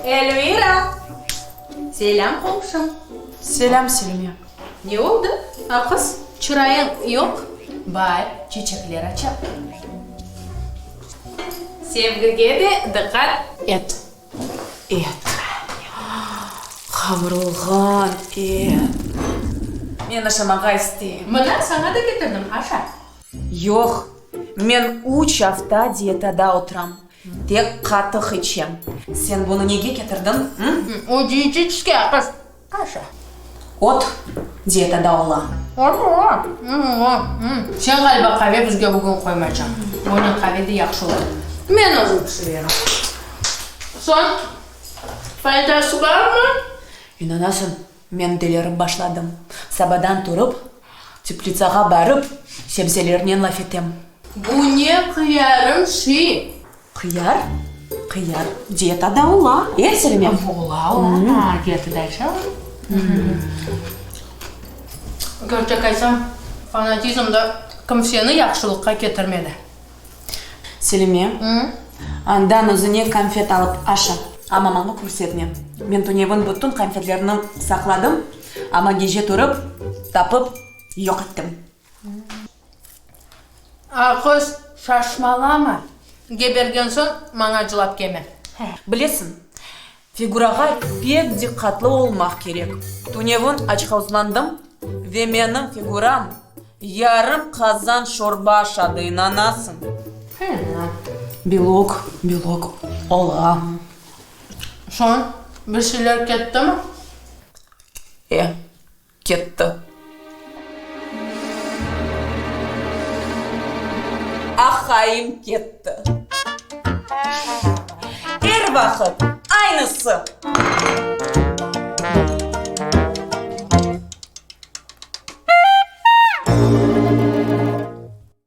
Elvira! Selâm, qomşum! Selâm, Selime! Ne oldı, aqız, çırayıñ yoq? Baar çeçekler aça. Sevgige de diqqat et. Et. Qavurılğan et. Men aşamağa isteyim. Mına, saña da ketirdim, aşa. Yoq, men üç afta dietada oturam, tek qatıq içem. Sen bunı nege ketirdiñ, ı? O dietitiskiy aqız, aşa. Ot dietada ola. Ola, ola. Sen, ğaliba, qave bizge bugün qoymaycaq. Onen qave de yahşı ola. Men özüm pişirerim. Soñ, faydası barmı? İnanasıñ, Men delirip başladım. Sabadan turıp, teplitsağa barıp, sebzelernen laf etem. Bu ne qıyarım şi? Qıyar? Qıyar dietada ola, e, Selime? Ola, ola, dietada ise ola. Kerçek aytsam, fanatizm da kimseni yahşılıqqa ketirmedi. Selime, andan özüne konfet alıp aşa, amma maña körsetme. Men tünevin bütün konfetlerni saqladım, amma gece turıp, tapıp, yoq ettim. Aqız, şaşmalama. Gebergen soñ maña cılap kelme. Bilesiñ, figurağa pek diqqatlı olmaq kerek. Tünevin açqozlandım ve menim figuram Yarım qazan şorba aşadı, inanasıñ? Belok, belok ola. Soñ, bir şeyler kettimi? E, ketti. Aqayım ketti. Er vaqıt aynısı.